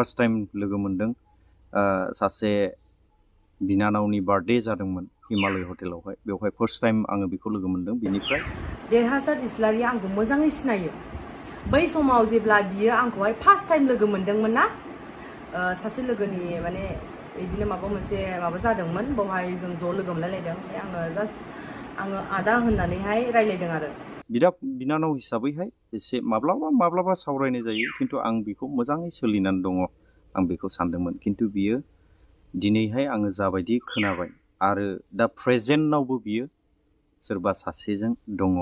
First time लोगो मोनदों सासे बिनानावनि बार्थडे जादोंमोन हिमालय हटेलावहाय बेवहाय फार्स्ट टाइम आङो बेखौ लोगो मोनदों बिनिफ्राय देरहासार इस्लारिया आंखौ मोजाङै सिनायो बै समाव जेब्ला बियो आंखौहाय फार्स्ट टाइम लोगो मोनदोंमोन ना सासे लोगोनि माने बिदिनो माबा जादोंमोन बावहाय जों ज' लोगो मोनलायलायदों ओमफ्राय आङो आदा होननानैहाय रायलायदों आरो बिदा बिनानाव हिसाबैहाय एसे माब्लाबा सावरायनाय जायो खिन्थु आं बेखौ मोजाङै सोलिनानै दङ आं बेखौ सानदोंमोन खिन्थु बियो दिनैहाय आङो जाबायदि खोनाबाय आरो दा प्रेजेन्टआवबो बियो सोरबा सासेजों दङ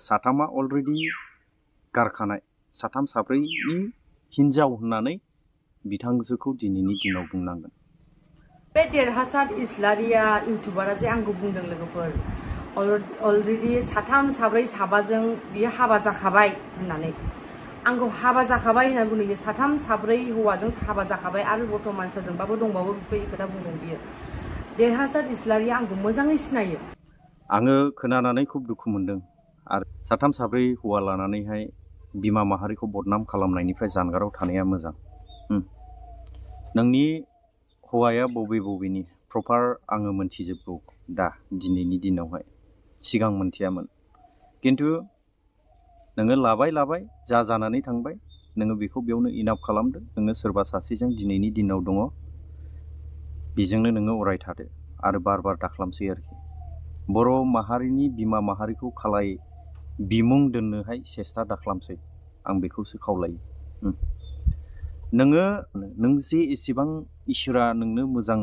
साथामा अलरेडि गारखानाय साथाम साब्रैनि हिनजाव होननानै बिथांजोखौ दिनैनि दिनाव बुंनांगोन बे देरहासार इस्लारिया इउटुबारा जे आंखौ बुंदों लोगोफोर अलरेडि साथाम साब्रै साबाजों बियो हाबा जाखाबाय होननानै आंखौ हाबा जाखाबाय होननानै बुंदों साथाम साब्रै हौवाजों हाबा जाखाबाय आरो बर्तमान सोरजोंबाबो दंबावो बेफोरबायदि खोथा बुंदों बियो देरहासार इस्लारिया आंखौ मोजाङै सिनायो आङो खोनानानै खुब दुखु मोनदों आरो साथाम साब्रै हौवा लानानैहाय बिमा माहारिखौ बदनाम खालामनायनिफ्राय जानगाराव थानाया मोजां नोंनि हौवाया बबेनि प्रपार आङो मोनथिजोबगौ दा दिनैनि दिनावहाय सिगां मोनथियामोन खिन्थु नोङो लाबाय जा जानानै थांबाय नोङो बेखौ बेयावनो इनाफ खालामदो नोङो सोरबा सासेजों दिनैनि दिनाव दङ बेजोंनो नोङो अराय थादो आरो बार दाखालामसै आरोखि बर' माहारिनि बिमा माहारिखौ खालाय बिमुं दोननोहाय सेस्था दाखालामसै आं बेखौसो खावलायो नों जे एसेबां इसोरा नोंनो मोजां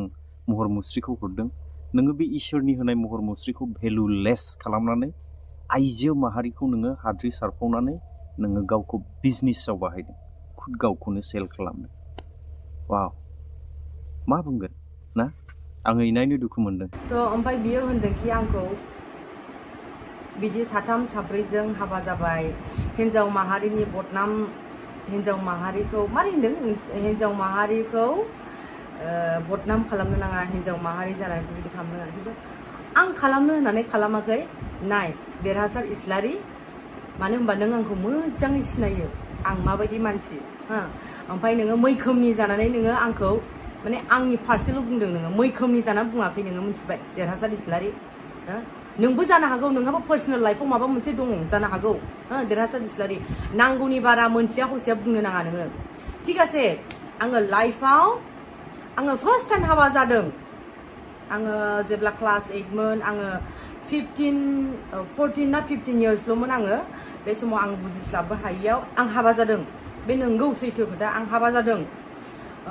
महर मुस्रिखौ हरदों नोङो बे इसोरनि होनाय महर मुस्रिखौ भेलुलेस खालामनानै आइजो माहारिखौ नोङो हाद्रि सारफावनानै नोङो गावखौ बिजनेसाव बाहायदों खुद गावखौनो सेल खालामदों वाव मा बुंगोन ना आङो इनायनो दुखु मोनदों ओमफ्राय बियो होनदोंखि आंखौ बिदि साथाम साब्रैजों हाबा जाबाय हिन्जाव माहारिनि बदनाम हिन्जाव माहारिखौ मारै होनदों हिन्जाव माहारिखौ बदनाम खालामनो नाङा हिन्जाव माहारि जानानै बिदि खालामनो नाङा खिन्थु आं खालामनो होननानै खालामाखै नाय देरहासार इस्लारि मानो होनबा नों आंखौ मोजाङै सिनायो आं माबायदि मानसि ओमफ्राय नोङो मैखोमनि जानानै नोङो आंखौ माने आंनि फारसेल' बुंदों नोङो मैखोमनि जानानै बुङाखै नोङो मिथिबाय देरहासार इस्लारि नोंबो जानो हागौ नोंहाबो पार्सनेल लाइफआव माबा मोनसे दङ जानो हागौ देरहासार इस्लारि नांगौनि बारा मोनथिया हसिया बुंनो नाङा नोङो थिग আছে आङो लाइफआव आङो फार्स्ट टाइम हाबा जादों आङो जेब्ला क्लास 8 मोन आङो 14 ना 15 इयार्सल'मोन आङो बे समाव आं बुजिस्लाबनो हायियाव आं हाबा जादों बे नंगौ सैथो खोथा आं हाबा जादों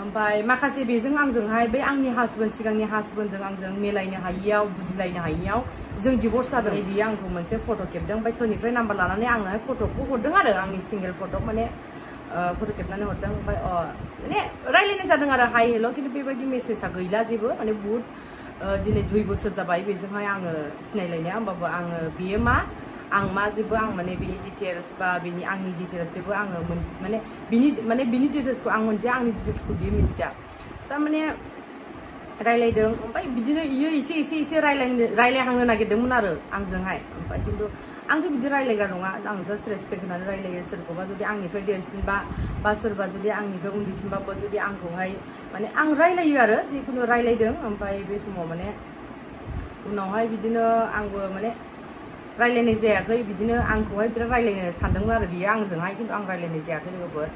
ओमफ्राय माखासे बेजों आंजोंहाय बे आंनि हासबेन्ड सिगांनि हासबेन्डजों आंजों मिलायनो हायियाव बुजिलायनो हायियाव जों डिभर्स जादों बियो आंखौ मोनसे फट' खेबदों ओमफ्राय सोरनिफ्राय नाम्बार लानानै आंनोहाय फट'खौ हरदों आरो आंनि सिंगेल फट' माने फट' खेबनानै हरदों ओमफ्राय माने रायलायनाय जादों आरो हाय हेल' खिन्थु बेबायदि मेसेजआ गैला जेबो माने बुहुत दिनै 2 बोसोर जाबाय बेजोंहाय आङो सिनायलायनाया होमबाबो आङो बेयो मा आं मा जेबो आं माने बिनि डिटेल्स बा बिनि आंनि डिटेल्स जेबो आङो माने बिनि डिटेल्सखौ आं मोनथिया आंनि डिटेल्सखौ बियो मिथिया थारमाने रायलायदों ओमफ्राय बिदिनो इयो एसे रायलायहांनो नागिरदोंमोन आरो आंजोंहाय ओमफ्राय खिन्थु आंथ' बिदि रायलायग्रा नङा आं जास्ट रेसपेक्ट होनानै रायलायो सोरखौबा जुदि आंनिफ्राय देरसिनबा बा सोरबा जुदि आंनिफ्राय उन्दैसिनबाबो जुदि आंखौहाय माने आं रायलायो आरो जिखुनु रायलायदों ओमफ्राय बे समाव माने उनावहाय बिदिनो आंबो माने रायलायनाय जायाखै बिदिनो आंखौहाय बिराद रायलायनो सानदोंमोन आरो बियो आंजोंहाय खिन्थु आं रायलायनाय जायाखै लोगोफोर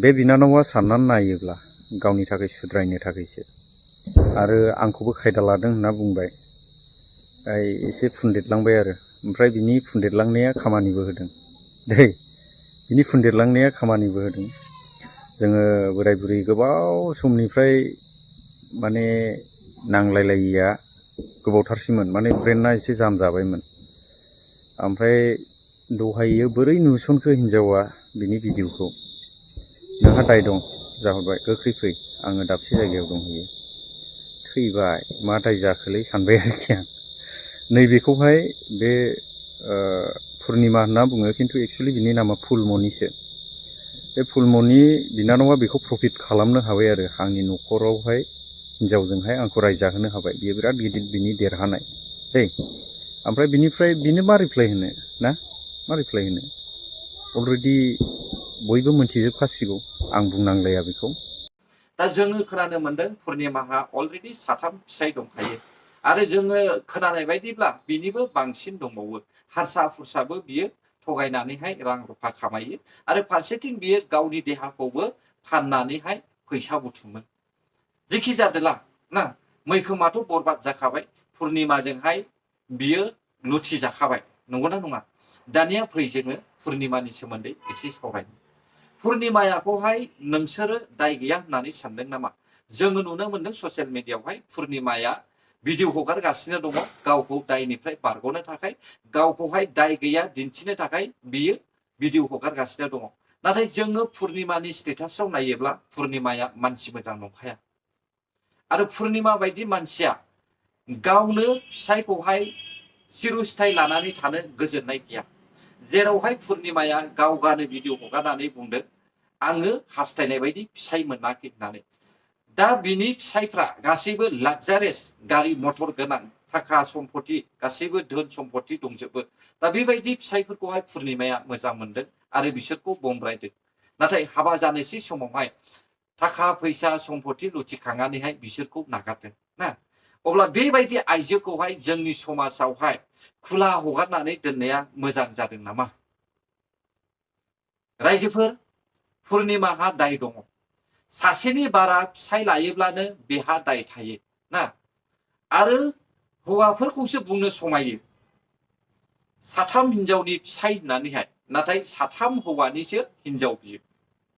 बे बिनानावा साननानै नायोब्ला गावनि थाखाय सुद्रायनो थाखायसो आरो आंखौबो खायदा लादों होनना बुंबाय एसे फुनदेरलांबाय आरो ओमफ्राय बिनि फुनदेरलांनाया खामानिबो होदों दै बिनि फुनदेरलांनाया खामानिबो होदों जोङो बोराय बुरै गोबाव समनिफ्राय माने नांलायलायिया गोबावथारसैमोन माने ब्रेना एसे जाम जाबायमोन ओमफ्राय दहायो बोरै नुसनखो हिन्जावा बिनि भिडिअखौ नोंहा दाय दं जाहरबाय गोख्रै फै आङो दाबसे जायगायाव दंहैयो थैबाय मा दाय जाखोलै सानबाय आरोखि आं नैबेखौहाय बे पुर्निमा होनना बुङो खिन्थु एक्सुवेलि बिनि नामा फुलमनिसो बे फुलमनि बिनानावा बेखौ प्रफिट खालामनो हाबाय आरो आंनि न'खरावहाय हिन्जावजोंहाय आंखौ रायजाहोनो हाबाय बियो बिराद गिदिर बिनि देरहानाय दै ओमफ्राय बिनिफ्राय बिनो मा रिप्लाय होनो ना मा रिप्लाय होनो अलरेडि बयबो मोनथिजोबखासिगौ आं बुंनांलाया बेखौ। दा जोङो खोनानो मोनदों पुर्निमाहा अलरेडि 3 फिसाय दंखायो आरो जोङो खोनानाय बायदिब्ला बिनिबो बांसिन दंबावो। हारसा फुरसाबो बियो थगायनानैहाय रां रुफा खामायो आरो फारसेथिं बियो गावनि देहाखौबो फाननानैहाय फैसा बुथुमो। जेखि जादोला ना मैखोमाथ' बरबाद जाखाबाय, पुर्निमाजोंहाय बियो लुथि जाखाबाय, नंगौना नङा? दानिया फै जोङो पुर्निमानि सोमोन्दै एसे सावरायनो। पुर्निमाखौहाय नोंसोरो दाय गैया होननानै सानदों नामा? जोङो नुनो मोनदों ससियेल मिडियायावहाय पुर्निमाया भिडिअ हगारगासिनो दङ गावखौ दायनिफ्राय बारग'नो थाखाय, गावखौहाय दाय गैया दिन्थिनो थाखाय बियो भिडिअ हगारगासिनो दङ। नाथाय जोङो पुर्निमानि स्टेटासआव नायोब्ला पुर्निमाया मानसि मोजां नंखाया आरो पुर्निमा बायदि मानसिया गावनो फिसायखौहाय चिरस्थाय लानानै थानो गोजोननाय गैया। जेरावहाय पुर्निमाया गावगानो भिडिअ हगारनानै बुंदों आङो हास्थायनाय बायदि फिसाय मोनाखै होननानै। दा बिनि फिसायफ्रा गासैबो लाक्जारियास गारि मटर गोनां, थाखा सम्पति गासैबो धोन सम्पति दंजोबो। दा बेबायदि फिसायफोरखौहाय पुर्निमाया मोजां मोनदों आरो बिसोरखौ बमब्रायदों। नाथाय हाबा जानोसै समावहाय थाखा फैसा सम्पति लुथिखांनानैहाय बिसोरखौ नागारदों ना। अब्ला बेबायदि आइजोखौहाय जोंनि समाजावहाय खुला हगारनानै दोननाया मोजां जादों नामा? रायजोफोर, पुर्निमाहा दाय दङ। सासेनि बारा फिसाय लायोब्लानो बेहा दाय थायो ना। आरो हौवाफोरखौसो बुंनो समायो 3 हिनजावनि फिसाय होननानैहाय, नाथाय 3 हौवानिसो हिनजाव बियो।